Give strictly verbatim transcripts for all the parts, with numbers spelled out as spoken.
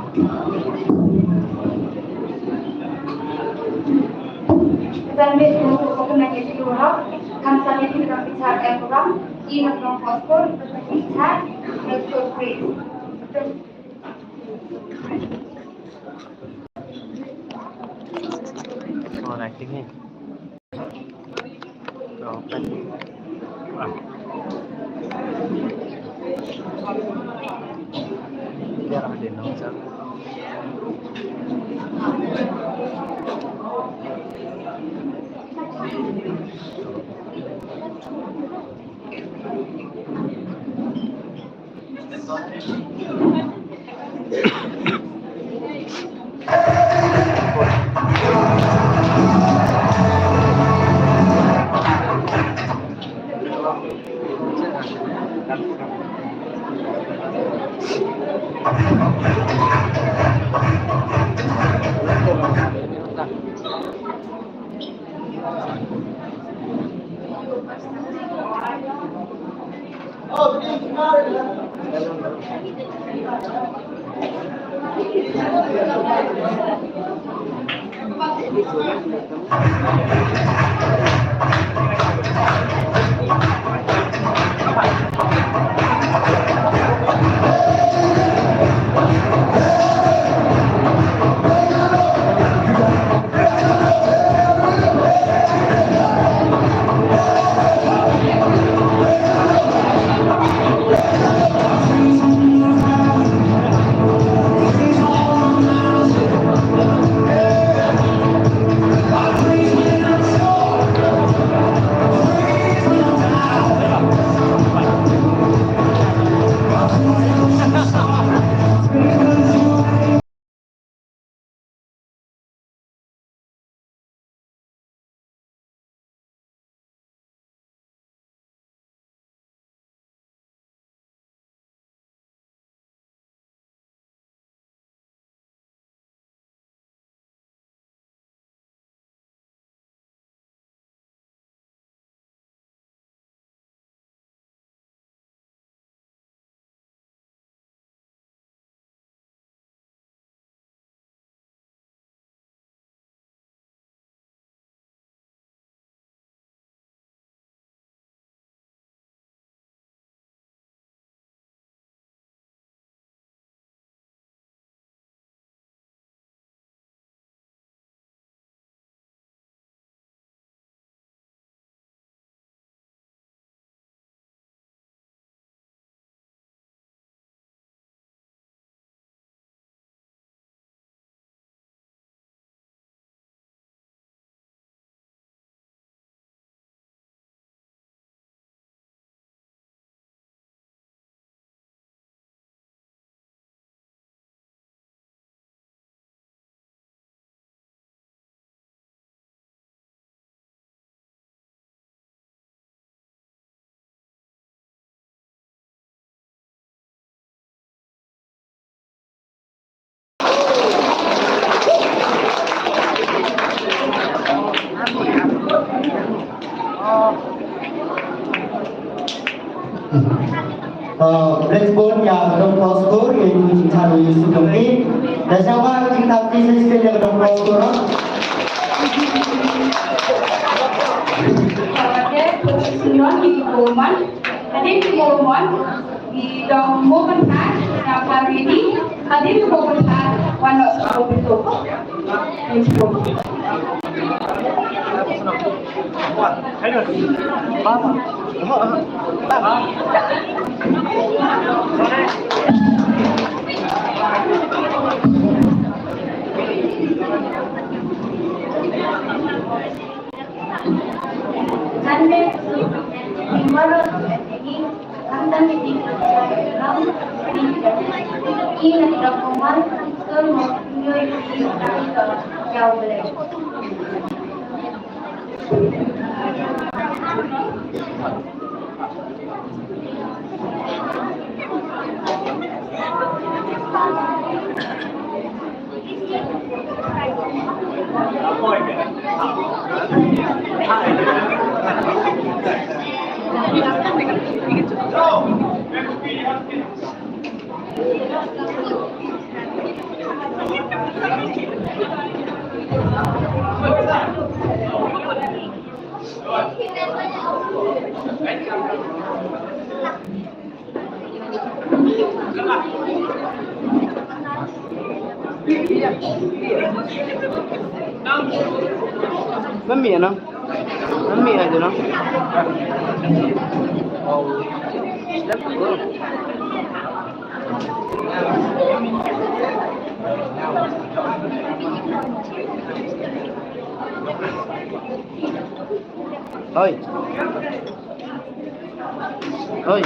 All acting hai. Uh, Redbone ïa ka dong Cross Tour, ïa u jingthan u Yusuf Dongki. Da sha wa jingthan ti sa shisien ïa ka dong Cross Tour. Hadien ki Mormon, hadien ki Mormon, ki dong Mormon ha, na Haredi, hadien ki Mormon ha, wan noh sa u bitu. Mami, ano? Mami, ano, no? Oi. Oi.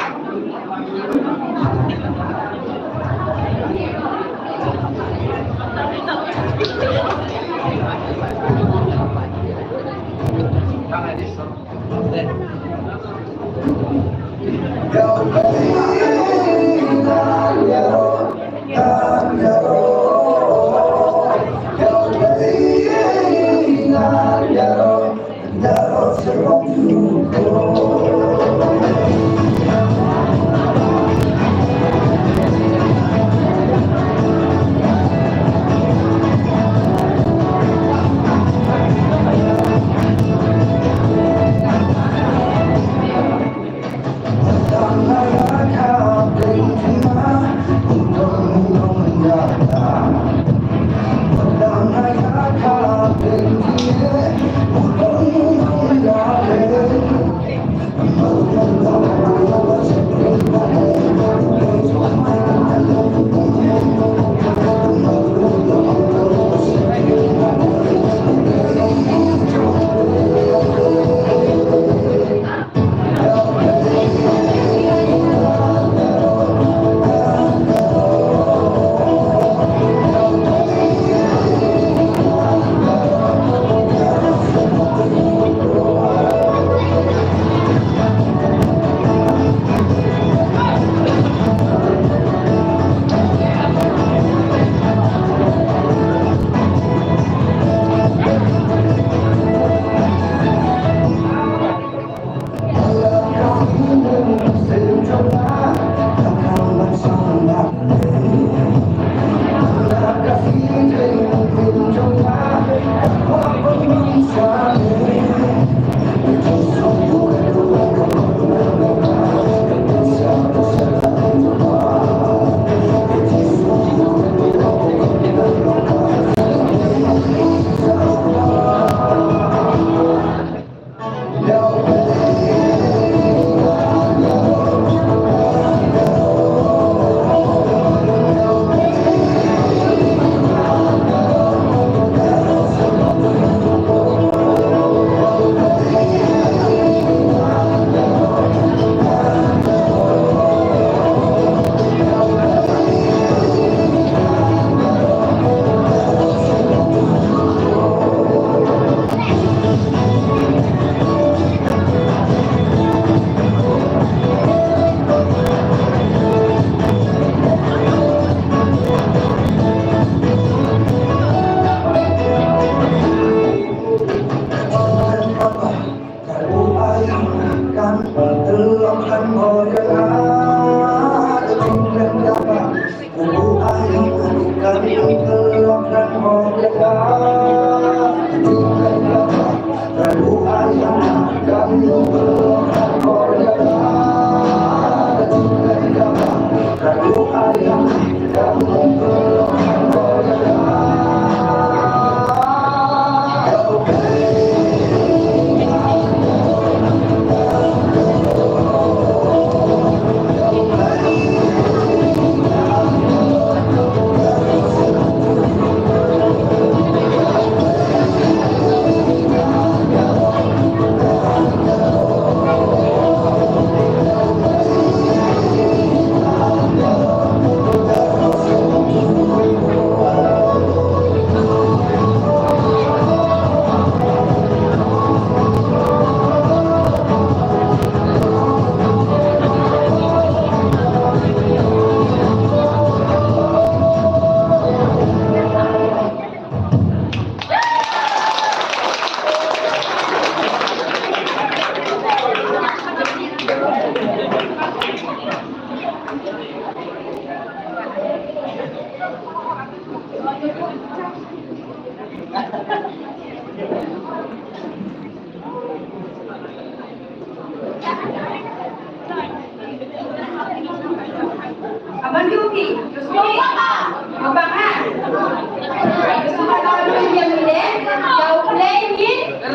Ong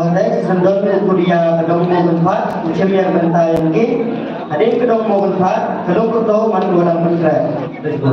hynrei, shen don u Korea ka dong Mawkynphad, u shim ïa ka bynta ïa ki. Hadien ka dong Mawkynphad, ka long kyrtong man u Adam Pyntrep. Let's go.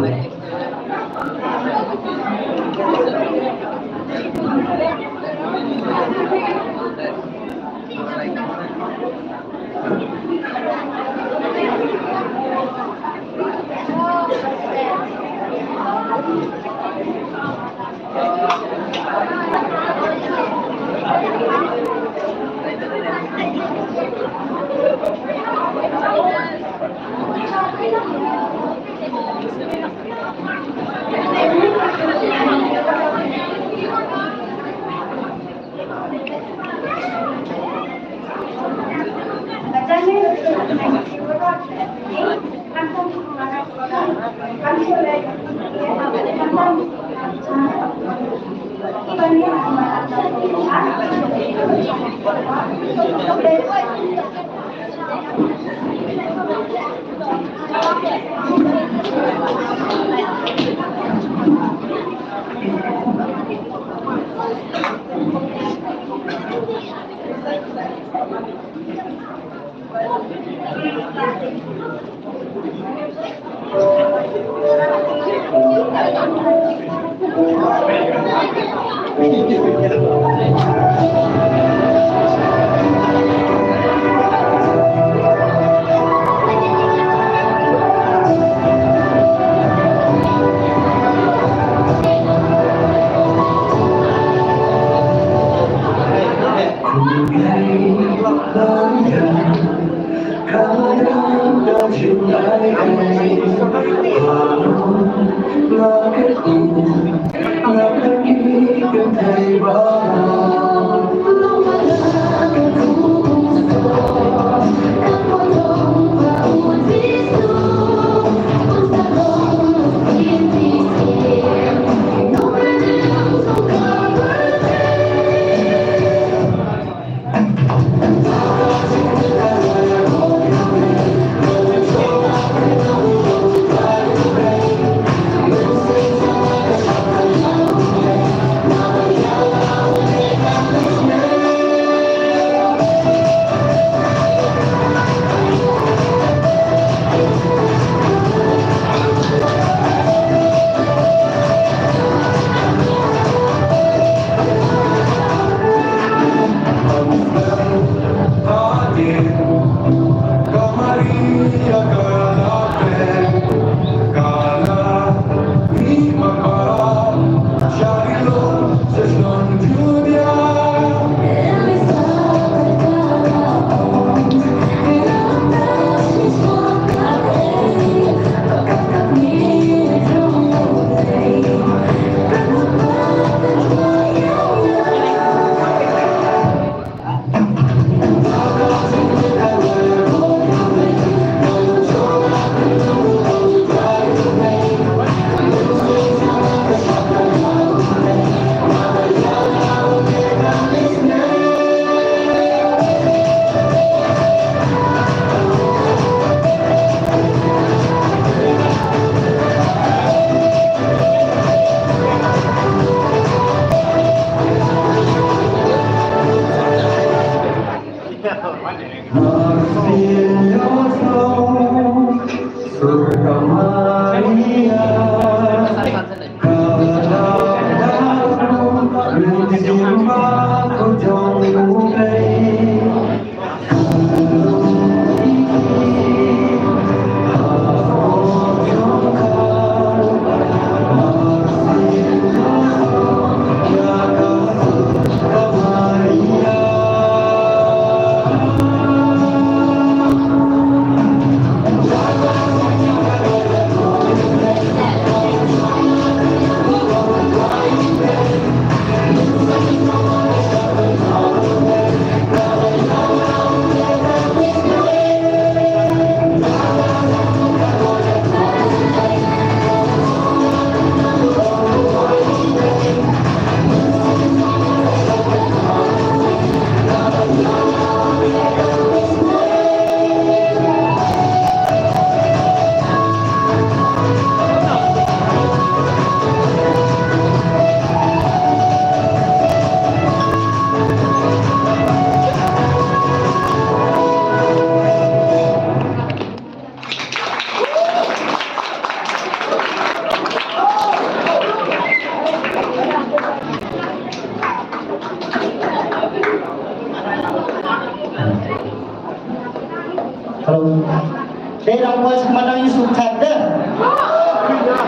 Dang poi sha ka madan ïa u chat de.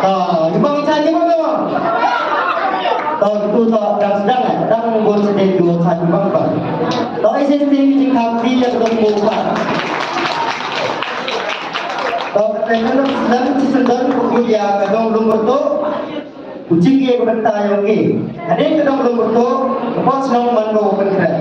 To, ïa bang chat ïa bang de bang. To, tu to dang sdang eh, dang bun sdang ïa u chat ïa bang bang. To, ai sdang ïa jingkhang ti ïa ka dong bu ka. To, ka teng ka dong sdang, sdang, sdang, ka dong lum bertuk. U jingeh ka bynta ïa u ngi. Hadien ka dong lum bertuk, ka pos nong man ka u pynkreh.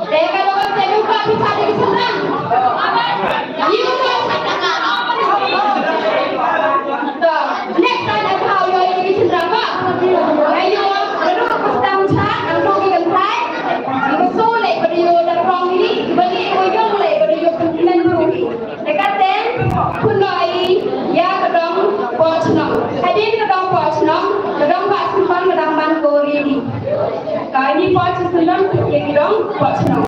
Te ka long ka senu ka pisa di sendang. Yu ko sendang. To, next time ka hau yo di sendang ba. Ayo, lalu ka sendang cha, lalu di gentai. Yu so le pada yo da rong ni, bagi ko yong le pada yo pun men bru ni. Te ka ten, khun noh ïa ka dong poh chnong. Hadien ka dong poh chnong, ka dong ba sumban ka dang ban ko ready. Ka ni poh chnong, ïa ka dong poh chnong.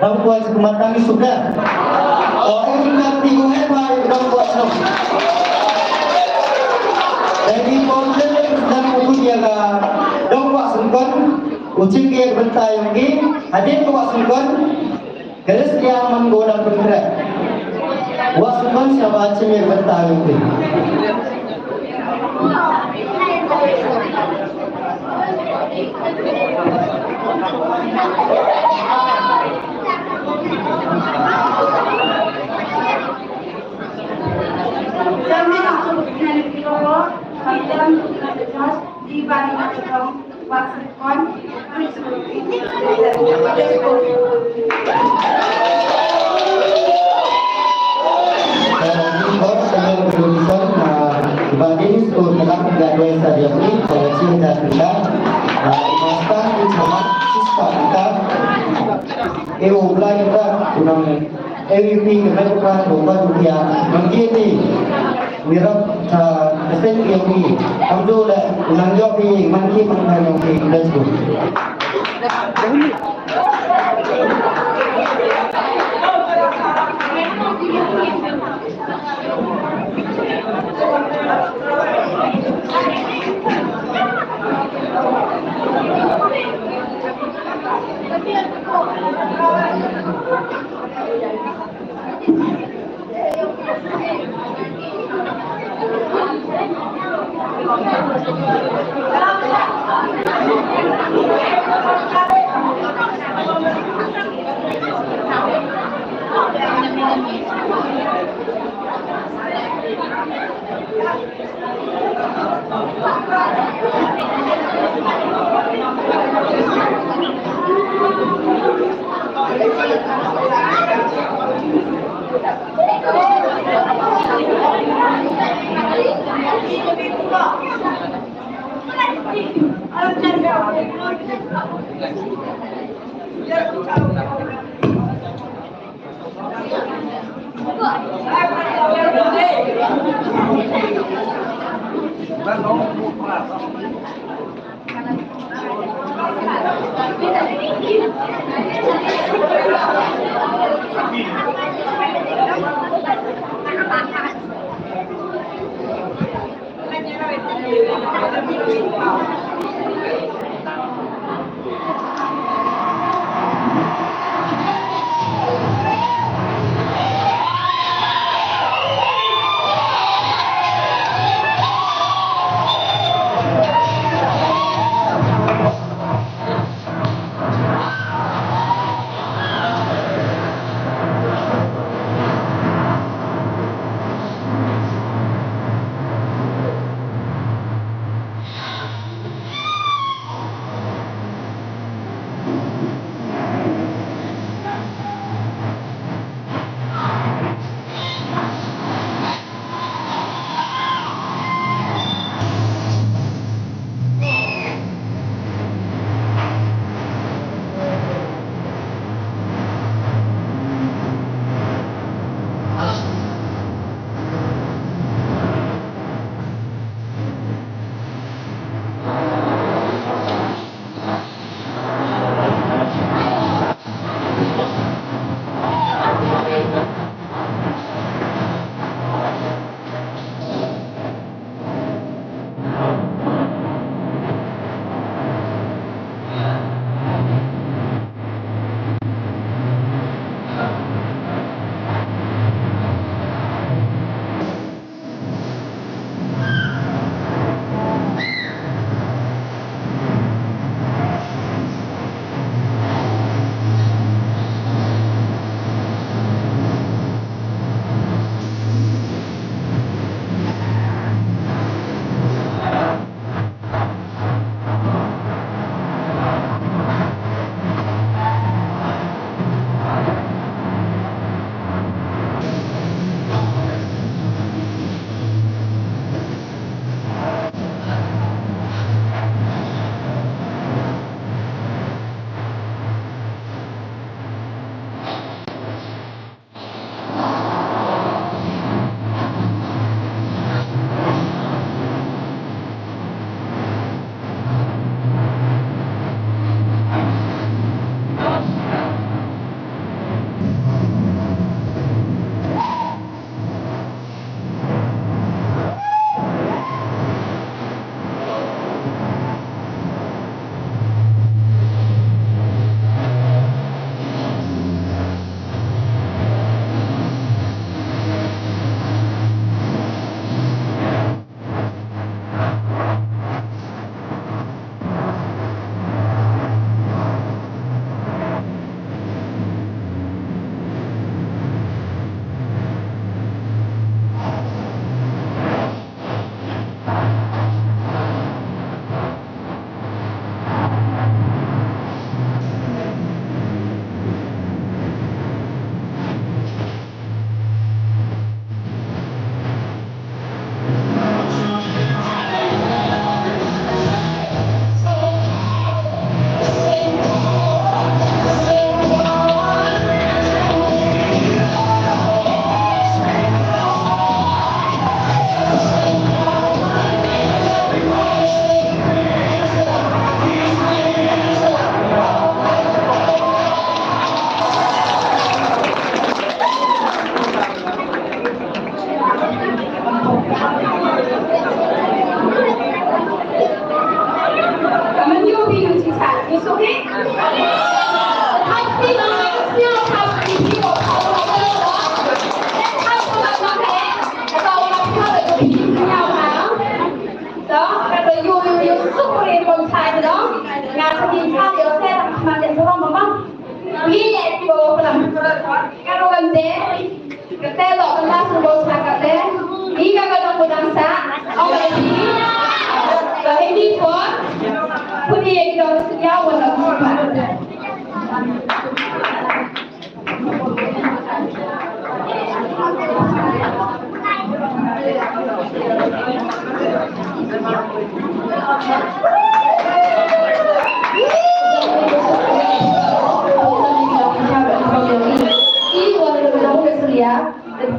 Dang kwah sngewmat tang ïa suka. O, eh, jingkati ko eh, bai, dang kwah sngewmat. Dei ki pom lem lem sdang u tu ïa ka dang kwah sngewkon. U chim ïa ka bynta ïong ki. Hadien ka kwah sngewkon. Ka list ïa man ko dang pynkhreh. Kwah sngewkon sngewbha chim ïa ka bynta ïong ki. Ew, Blai ka, u nang, ew, ïa phi ka met ka, u ba u ïa, nang ki ti. Wi rap ta, ka seng ïa phi. Kam du le, u nang ïoh phi, man ki man ka ïoh phi, let's go.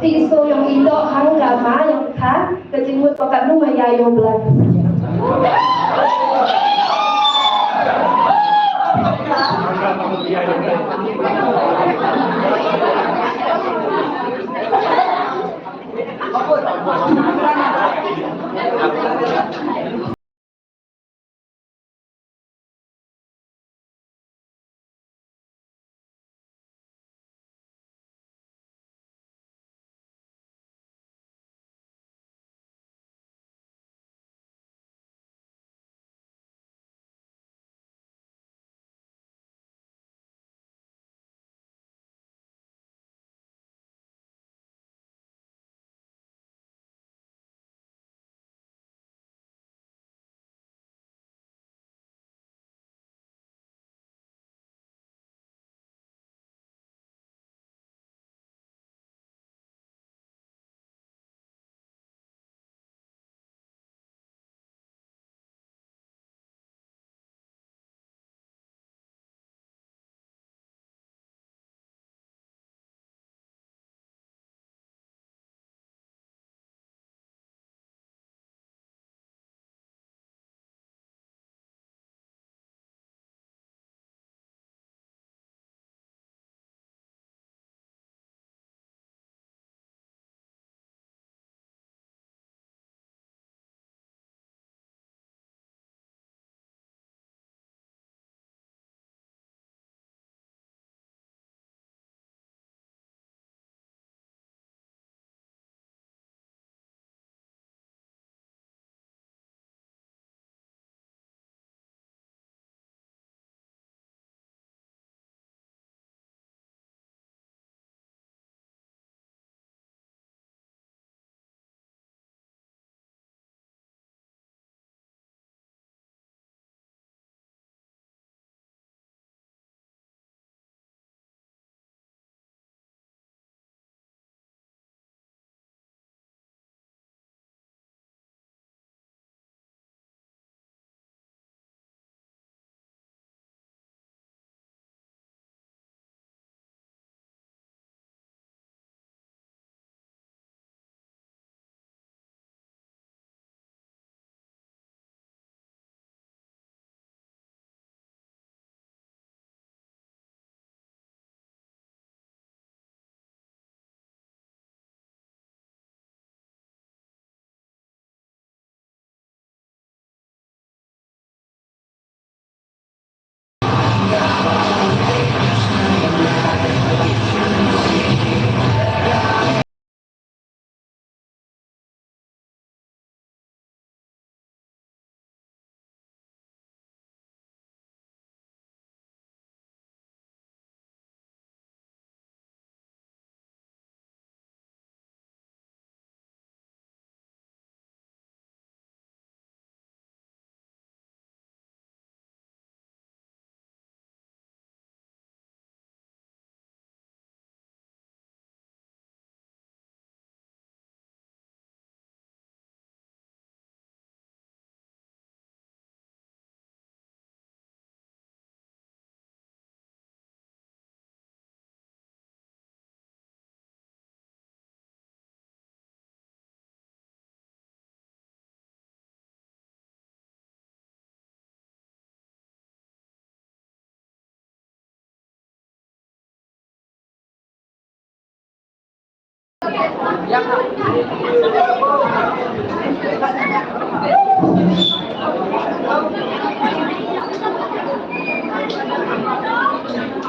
Ti so yong ito hang ka ma yong ka ka jingmut pakat nu ma ya yong blan.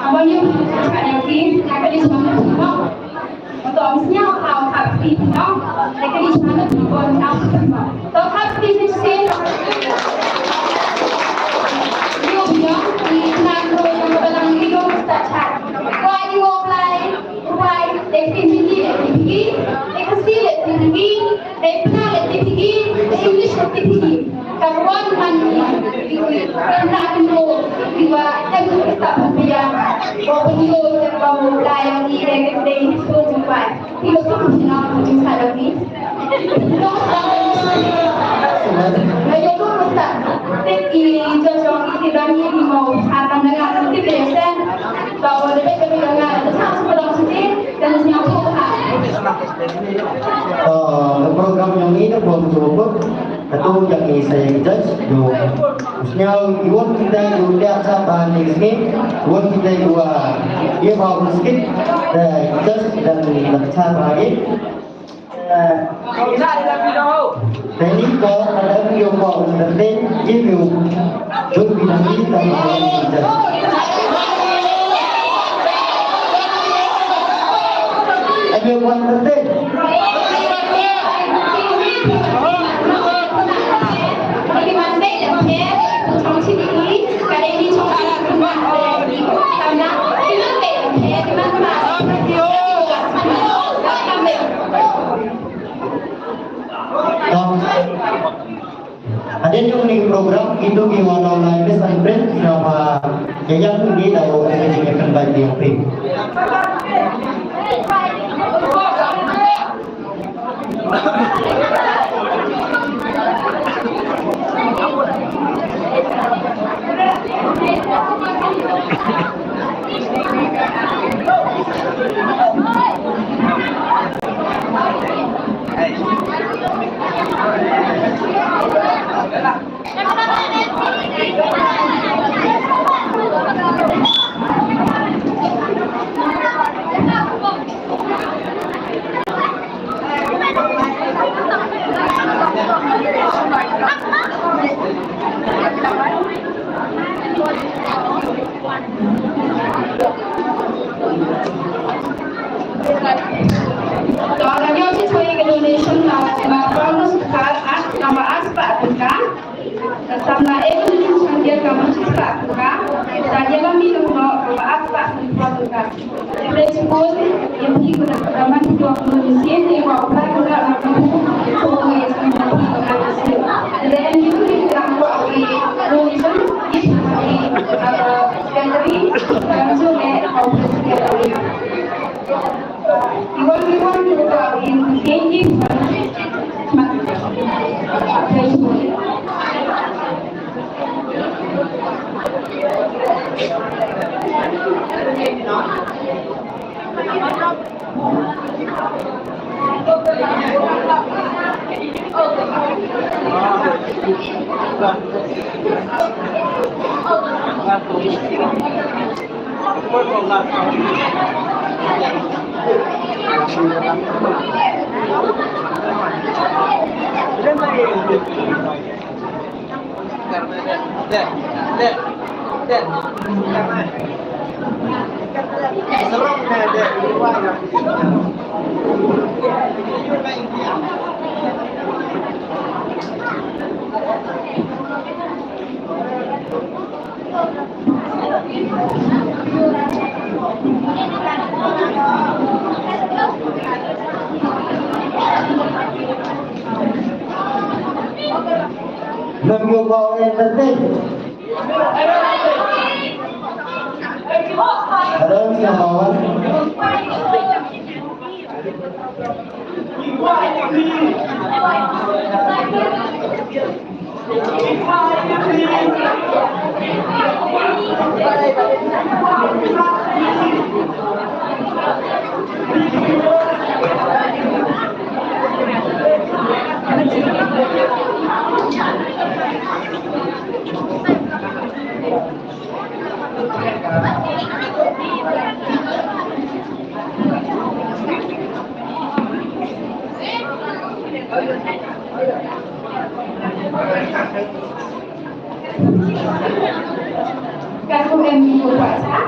Abang yu, cakap yang ki, nak kena cuma nak cuma. Untuk omsnya, kau tak pergi tengok. Nak kena cuma nak cuma, kau tak pergi tengok. Kau tak pergi tengok. Yu, yu, di kenang tu yang kebalang ni tu tak cak. Kau ada ngok lai, upai, dek tin bini, dek tin bini, dek kesi, dek tin bini. Dei pynah leh ti phi, dei English leh ti phi. Ka ruan man ni, ki wi, pynah ki no, ki wa, kan tu kita pembiang. Wa pun yo, kan wa mu dai yang ni, dei, dei, so jumpa. Ti lo so pun na, pun jumpa lagi. No, sa, na yo tu mesti. Ti ki jajong ki dani ni mau, sa, kan dengan, ti dei sen. Ba wa dei, kan dengan, sa, sa, sa, sa, sa, sa, sa, sa, sa, sa, Ka program jong ngi ka program jong ngi ka tu jong ngi sa ïa ki judge. Sñiaw, iwon kita iwon dia cha ba ni sngi, iwon kita iwa, iwa skit da judge dan lecture lagi. Tani ko ada video ko entertain, give you. Don't be the lead of the leader. And you want the thing. Hadien jong kane ka program, kito ki wan online test and print, ki nang ba ïa ïa phi da u education by the free. Donation number, number, number, Samla e kuni chang dia ka ma chis ka ka. Sa dia la mi no no ka ba ak pa ni pa ka. Principal, yang pi ko da ka man ko ko ni sien ni ko pa ko da ko ko ko ni sien. Then you ni ka ko ni ko ni sien ni ka ko ni ko ni ko ni. Iwan, iwan, iwan, iwan. Lam yo ba ong entertain. Hello, siapa wan? Ka kum em ni ko kwah sa.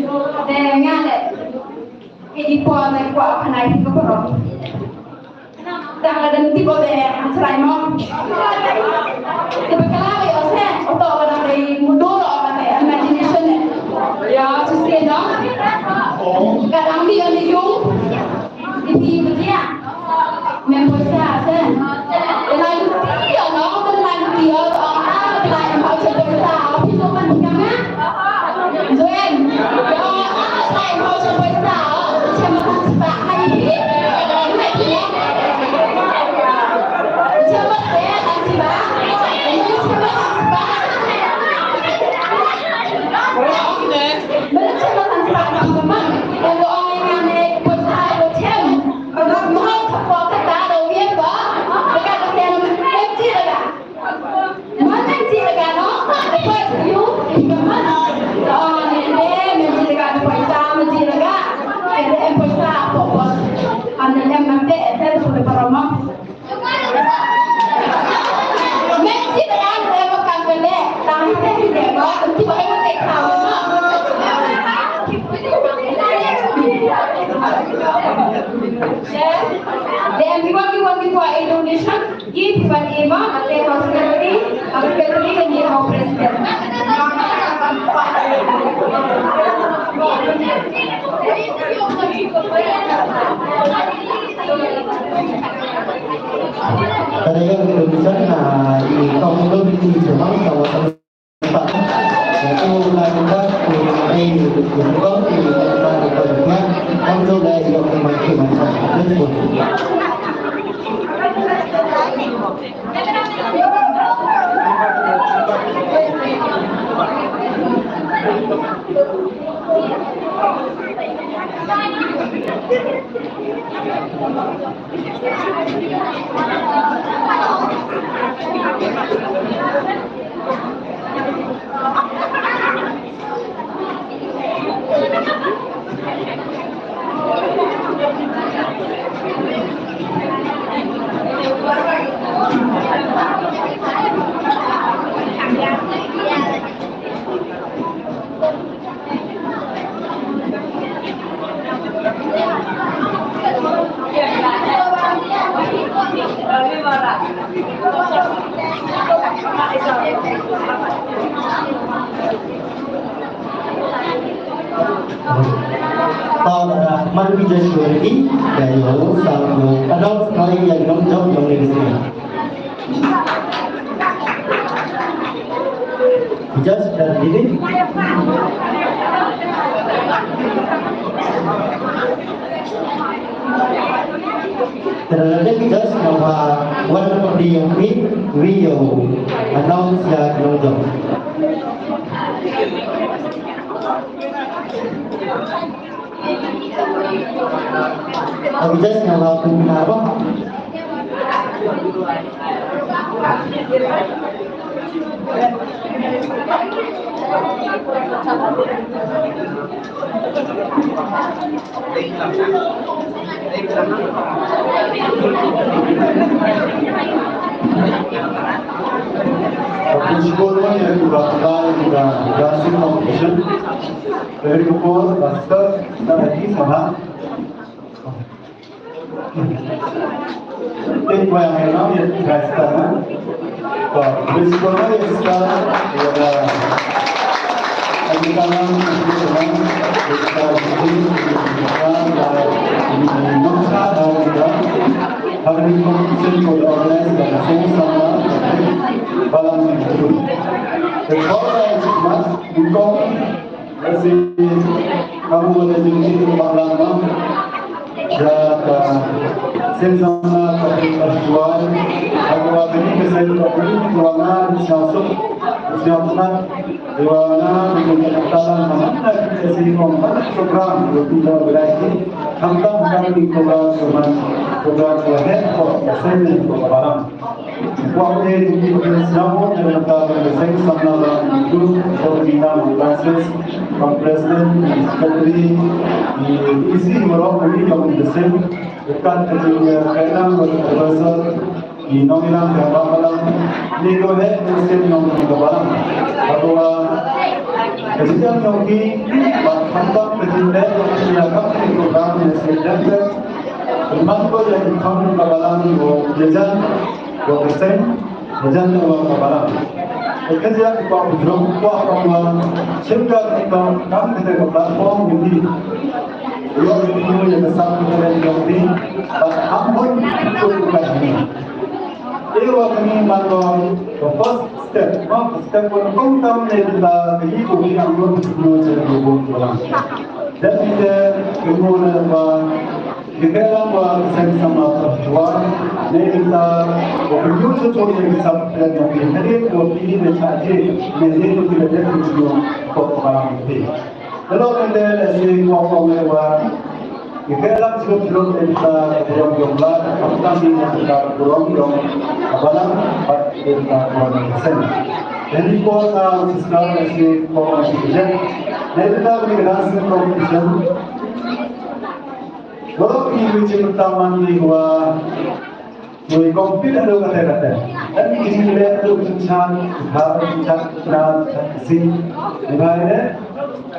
Te nga le. Ki i por ne kwah khanai ti ko poro. Dang la dang ti ko de han trai mo. Te ba kala le o se o to ba dang dei mudur o ba te imagination ne. Ya, tu se no. Ka dang di o ni yung. Di ti ba dia. Mem poisa se. Te la yu ti o no, te la yu ti o to. Ah, te la yu poisa. Phi to man phi ka ma. Joel. Dem, we want, we want, we want a donation. Give one email, and then our secretary, our secretary can give our president. Para yang donation, ah, i kong tu di sini semua sama-sama. Tau, uh, man ki judge ki, ka ïoh sa ïoh adults, kali ïa ki nongjop jong ngi. Just, uh, did it? Terlebih just, uh, one of the young people, we, uh, announce the nongjop. Aku just nga la pun na ba. Aku syukur wan ya, aku bakal juga dancing competition. Very good, master, kita lagi sama. Tin kwai ang ïa nong ïa ka star na. Ko, bisi ko na ïa ka star. Ïa ka. Ang ïa ka nong ïa ka nong ïa ka star. Ïa ka nong sa da ïa ka. Hapdeng competition ko organize da ka song sama. Balang ïa ka. Te ko na ïa ka mas. Ïa ka. Lasi, kamu boleh tunjuk ke belakang, no? Ya, ka, sen sama, ka, ka, tuan, aku akan ni ke sen, ka, tuan, na, di sini, di sini, di sini, di sini, di sini, di sini, program, di sini, di sini, program, program, program, program, Kwah eh, jingïaseng mo na ka bynta ka jingïaseng samla ba ngi tu, ka bynta Francis, ka president, ka secretary, i isi marok ka bynta ka jingïaseng, ka jingïaseng ka advisor, i nongïalam ka balang, ni ko he ka state nong ka balang. Ka jingïaseng nong ki, Khamtam ka jingdei ïa ka program ne se dei. Pynban ko ïa ki khon ka balang ko ïa jan ko ka seng ïa jan ko ka balang. Ka jia ko ko jong ko ko ma sing ka ko kam ka ko platform ni. Yo ni ïa ka sam ka ren jong ni. Ba am bun ko ka ni. Ïa wa kani man ko first step, no, step one kong tam ne la ka yi ko ki ang ko no che ko ko ko la. Dan ni de ko mo na ba ki ke la ba sen sama ko wa ne la ko ko yu che ko ye sab ne no ki ne ko ki ne cha je ne ne ko ki de ko ko ba ni. Hello, and then as we walk on the way, if you love to look at the program, you love, I'm coming at the program, Abalam, but in the program. Then we call our sister as we call our sister. Then we love the dance competition. What are we reaching the Taman Liwa? Ngi compete haduh katta katta. Em ki jingkylli haduh jingchan, ha jingchan, na jingchan, si. Ni bhai ne?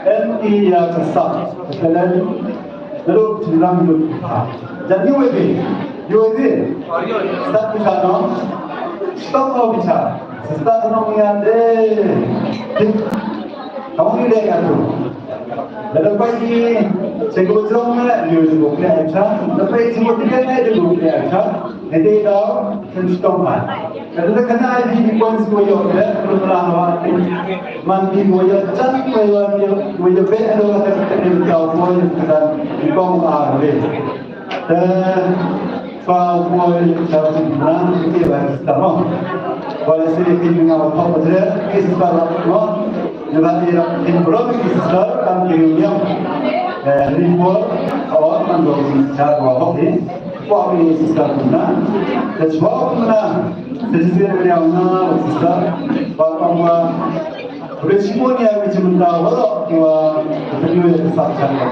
Em ki ïa ka sap, ka talent. Haduh jinglam haduh ka. Jan ïa wei, ïa wei. Start ki sa no. Stop no bichar. Start no ïa de. Kamu ni de ka tu. Lada pai ki, sengkau jrong na, ïa sengkau kena aja. Lada pai sengkau tiga na, ïa sengkau kena aja. Nanti kau, sen stop man. Lada kena aja di points ko yo, ya, belum lah awak. Man di ko yo, chan ko yo, ko yo be, ada kata kata di kau ko yo, kata di kau ah, be. Eh, pa ko yo, kata di mana, kita lah, kita mau. Wala sini kita ngau, apa saja, kita lah, mau. Ngi la ïa kin bro ki sister kan ki riam. Eh, ni por awak kan bro ki sister wa hok ni. Kwa ki sister na. Te chwa na. Te sister riam na sister. Wa kan wa. Re chimo ni ïa ki chimta wa lo ki wa. Te ni wa sa chan wa.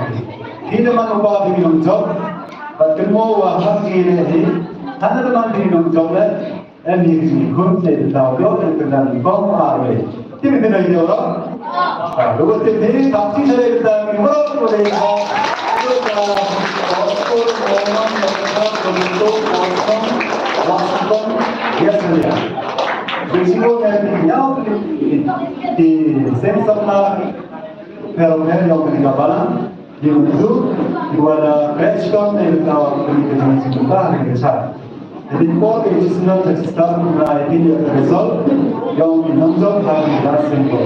Ki de man wa bi nong jok. Ba kin mo wa ha ki ne hi. Han de man bi nong jok le. Em hi ki khun te ta do te ta ni ko a re. Ti ni na yo ro. Ka do te ni ta ti se ta ni mo ko le ka. Ko ta ko ko mo mo ko ko ko ko ko. Wa ko ya se ya. Be si ko ne ni ya ti sen sa na. Pero ne yo ni ka bala. Ïa utu, ïa uwei na pyrshah ne ka kani ka jong sngewbha ne ka jong. Dei por ka jong sngewbha ka jong sngewbha na ïa kine ka result. Ïa u nongjop ha ka last sem ko.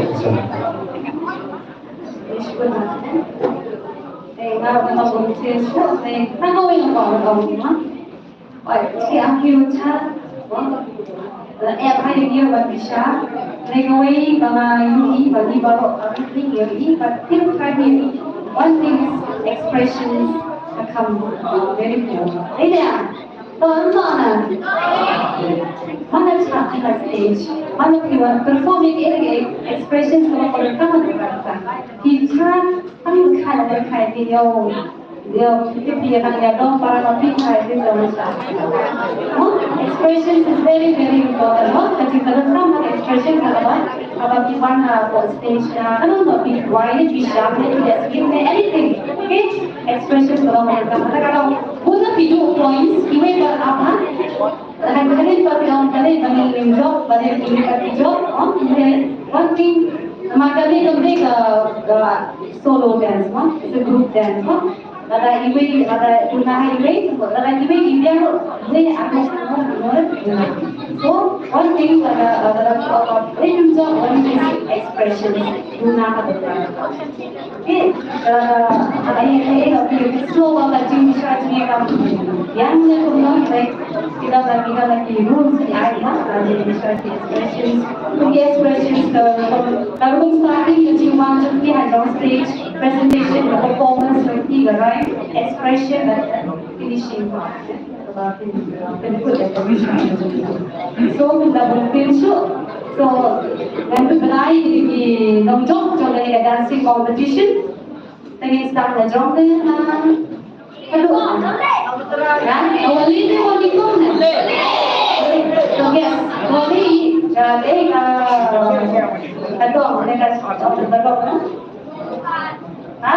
Eh, nga nga ko ti shu, eh, nga ko ïa ko ko ma. Oi, ti a ki u cha. Ep ha ïa ban bishar. Re kawei ba nga ïohi ba ngi baroh ka ri ngi ïohi ba tin ka ri. One thing is expressions that come very poor. Ïa ïa. To ano na. Mana cha ha stage. Mana ki wan performing ïa expressions ka ba ka ka. Ki cha ang ka ka ki yo. Ïa, kita phi ïa nang ïa dong para ka phi ka ïa dong sa. No? Expressions is very, very important, no? Ka jingkyrmen sa ma expressions ka ba, ka ba phi wan ha ko stage na, ka no, no, phi wai ne, phi sham ne, phi ïa skip ne, anything. Okay? Expressions ka ba ma ka, ka, ka, ka, bun na phi do points, iwei ba apa. Ka kane pat ka ong kane ba ngi ngim jop, ba ngi ngim jop, ong, one thing, ma kane ka ka, ka solo dance, no? It's a group dance, no? Lada iwei, lada duna ha iwei, lada iwei i biang ruh, ne aku semua, semua. So, one thing lada, lada, lada, eh, ngim jop, one thing is expression, duna ha duna. Okay, uh, I, I, I, slow ka jingshah jingïakam. Ïa ne kumno, like, kita la, kita la ki rules ki ai, ha, ka jingshah ki expressions. Ki expressions ka, ka rules starting ka jingwan jong ki ha jong stage presentation, ka performance, ka ki ka rai, expression, ka finishing part. So, kita bun pynshai. So, ngan pynbna ïa ki nongjop jong kane ka dancing competition. Te ngin start na jong te na. Hello. Ya, awali te awali ko na. So, yes, awali, ya, te ka, ka dong, te ka, ka dong, ha? Ha?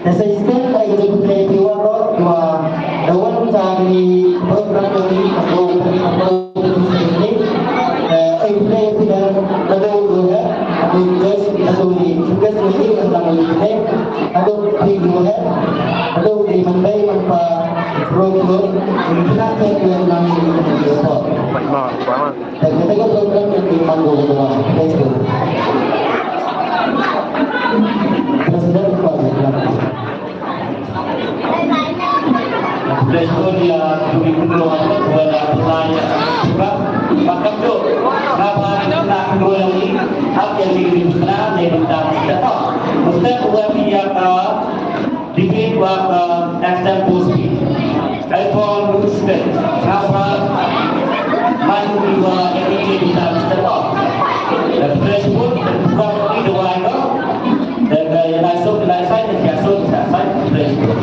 Te sa shisien ai ka jingkhublei ïa phi baroh kiba da wan sha kane ka program jong ngi, ka program, ka program jong ngi. Eh, ai khublei ïa phi naduh ruh, naduh guest, naduh ki guest jong ngi, naduh ki guest, naduh phi ruh, naduh ki man bei man pa, ruh ruh, ki khynnah ki ruh nang ki ruh. Kata ka program ka dei man ka dei. President ka dei. President ïa tu di kumno ata kuat dah pelai ïa. Sebab makan tu. Ngapa nak dua lagi? Hak yang diberi putra, dia minta. Ustaz buat dia ka Debate wa ka extend post phi. Ai pon ruste. Ngapa man ki wa ini ki kita mesti pon. Da press pun buka ni dua ino. Da ka ya masuk da sai da ya masuk da sai press pun.